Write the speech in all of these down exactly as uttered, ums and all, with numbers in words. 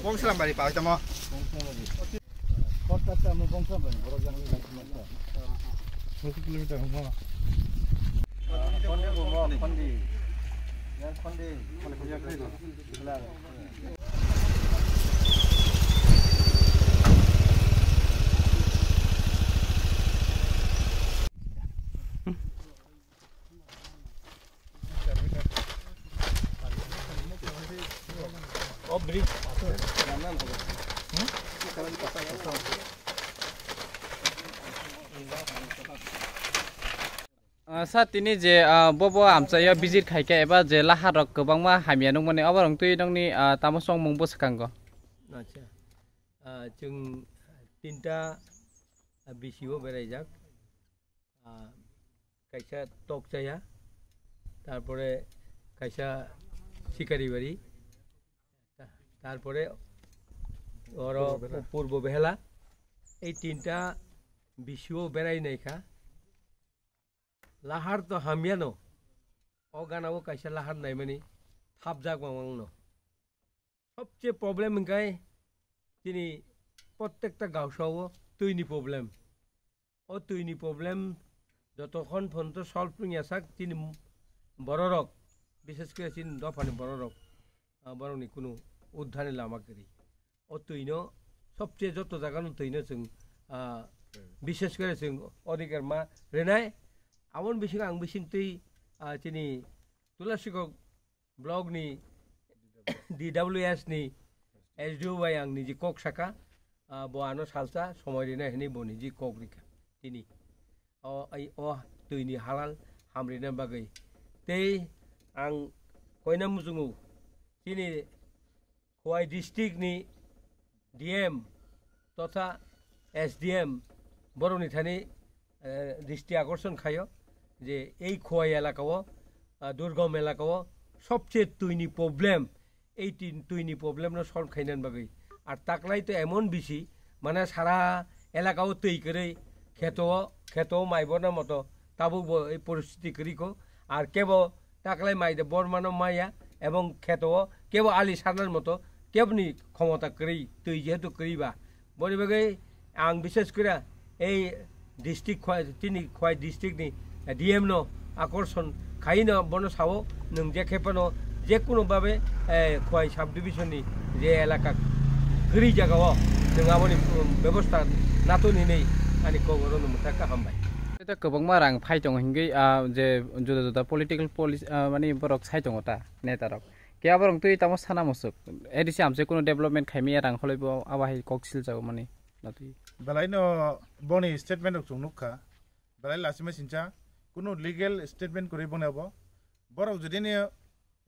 Bongsalam bari pao tamo. Ah, sir, tini je, ah, bobo amchaio visit khaikha eba je laharok kwbangma hamya nukmani, oborok twi nokni, ah, tamo chongmung bwswkango? Acha. Ah, chwng tinta, ah, B C O beraijak. Ah, kaisa Tokchaya, tarpore kaisa Sikaribari, ta-, tarpore oro Purbo Behela. Purbo Behela. Ei tinta B C O berai naikha. Lahar to hamyano. O ganao kaisa lahar naimani thapjak mangmangno. Sobse problem hwnkhe chini prottekta gaosao twini problem. O twini problem jotokhon phono solve wngya sak chini bororok, bishes kore chini dophani bororok, ah, borokni kunu uddharni lama kwrwi. O twino sobse joto jagano twino chwng, ah, bishes kore chwng odhikar ma rwnai. Aboni bisingo ang bising twi, ah, chini Tulasikok block ni D W S ni S D O bai ang niji kok saka, ah, bo ano salsa somoi rina hinwi bo niji kok rika tini. O, ai, o twi ni halal hamrina bagwi. Tei ang koina muchungo chini Khowai district ni D M totha S D M borokni thani, eh, dristi akorson khaio je ei Khowai elakao, ah, Durgam elakao sobse twini problem, ei tin-, twini problem no solve khainani bagwi. Ar taklai to emon bisi, mane sara elakao twi kwrwi, kheto, kheto mai borna moto tabuk bo ei poristiti kwrwi kho. Ar kebo taklai mai de bormano maya, ebong kheto o kebo ali sarnani moto keboni khomota kwrwi, twi jehetu kwrwi ba. Boni bagwi ang bishes kura ei district Khowai, chini Khowai district ni D M no akorson khaino bono sao, nwng je khe phano je kuno babe, eh, Khowai subdivision ni je elaka kwrwi jaga o nwng aboni, um, bebosta naton hinwi ani kok oro no mwthakha, hambai. Tei kwbangma rang phai tongo hingwi, ah, je juda juda political policy, ah, mani borok sai tongo ta, neta rok. Khe aborok twi tamo sana musuk. A D C amchai kunu development khaimaya rang kholoi bo abo hai kok sil jago mani. Natwi. Belai no boni statement rok chwng nukha. Belai lachima sincha. Kunu legal statement kwrwi boni abo. Borok jodi ni A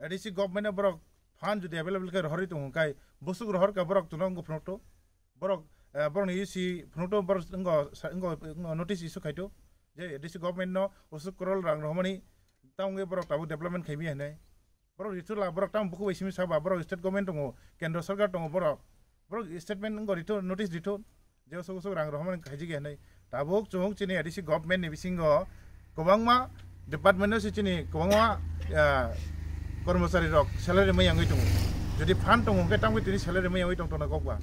D C government no borok fund jodi available khe rohorwi tongo, hwnkhe bwswk rohor kha borok tono wngkha phunukto. Borok, eh, borokni U C phunukto, borok wngkha sa-, wngkha, wngkha notice issue khaito. Je A D C government no bwswk crore rang rohormani, tamo wngwi borok tabuk development khaimaya hinwi. Borok rithula, borok tamo bukhuk bai simi saba, borok state government tongo, kendro sarkar tongo borok. Borok statement wngkha rithun, notice rithun. Je usuk usuk rang rohormani khaijigya hinwi. Tabuk chwng chini A D C government ni bisingo kwbangma department no se chini kwbangma, ah, kormochari rok salary mai yangwi tongo. Jodi fund tongo hwnkhe tamo tini salary mai yangwi tong tongna kokba.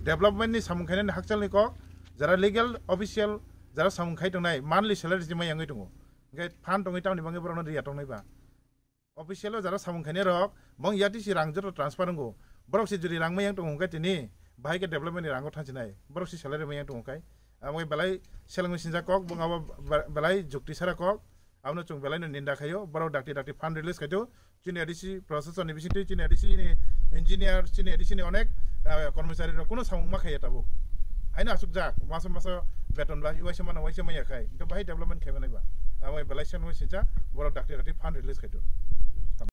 Development ni samung khainani hakchalni kok, jara legal official, jara samung khai tongnai monthly salary se mai yangwi tongo. Hwnkhe fund tongwi tamni bagwi borokno riya tongnai ba. Official o jara samung khainai rok, bong A D C rang joto transfer wngo. Borok se jodi rang mayang tongo hwnkhe tini, bahai khe development ni rango thansinai. Borok se salary mayang tongo khai. Amo belai selengwi sinjak kok, bong abo be-, belai jukti sara kok. Abono chwng belai no ninda khaio. Borok dakti dakti fund release khaito. Chini A D C procession ni bisingtwi chini A D C ni engineer, chini A D C ni onek, ah, kormochari rok kuno samung ma khaiya tabuk. Haino asukjak, masa masa beton ba, uaisa mano, uaisa maya khai. Hwnkhe bahai development khaimanai ba. Amo belai selengwi sinjak, borok dakti dakti fund release khaito.